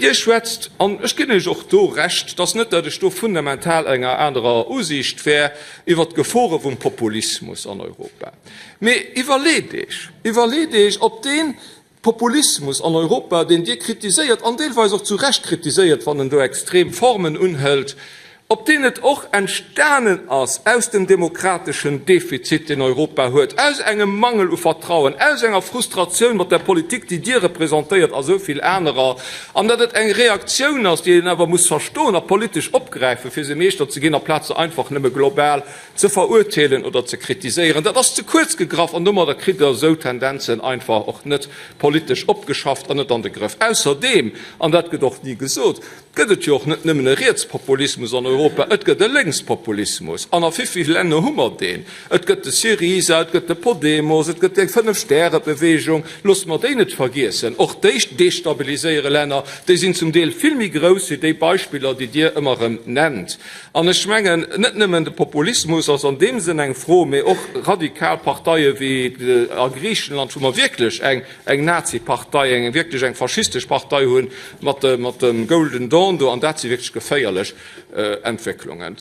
Dir schwätzt, an ech ginn Iech och do Recht, dass net, datt ech do fundamental enger anerer Usiicht wär, iwwert d'Gefore vum Populismus an Europa. Mee iwwerleet Iech, iwwerleet Iech, ob dee Populismus an Europa, deen Dir kritiséiert, an deelweis och zu Recht kritiséiert, wann en do extrem Formen unhëlt, ob deen net och entstanen ass aus dem demokrateschen Defizit, deen Europa huet, aus engem Mangel u Vertrauen, aus enger Frustratioun mat der Politik, déi Dir representéiert a sou vill anerer, an datt et eng Reaktioun ass, déi een awer muss verstoen a politesch opgräifen, fir se Meeschter ze ginn, amplaz se einfach nëmme global ze verurteelen oder ze kritiséieren. Dat ass ze kuerz gegraff an domadder kritt Der esou Tendenzen einfach och net politesch opgeschafft an net an de Grëff. Ausserdeem, an dat gëtt och ni gesot, gëtt et jo och net nëmmen e Rietspopulismus an Europa, et gëtt e Lénkspopulismus. An a wéivill Länner hu mer deen? Et gëtt de Syriza, et gëtt de Podemos, et gëtt déi Fënnef-Stäre-Bewegung. Loosse mer déi net vergiessen. Och déi destabiliséiere Länner. Déi sinn zum Deel vill méi grouss wéi déi Beispiller, déi Dir ëmmer erëm nennt. An ech mengen, net nëmmen de Populismus ass an deem Sënn eng Fro, mee och radikal Parteie wéi a Griichenland, wou mer wierklech eng eng Nazi-Partei, eng wierklech eng faschistesch Partei hunn, mat dem Golden Dawn do, an dat si wierklech geféierlech Entwécklungen.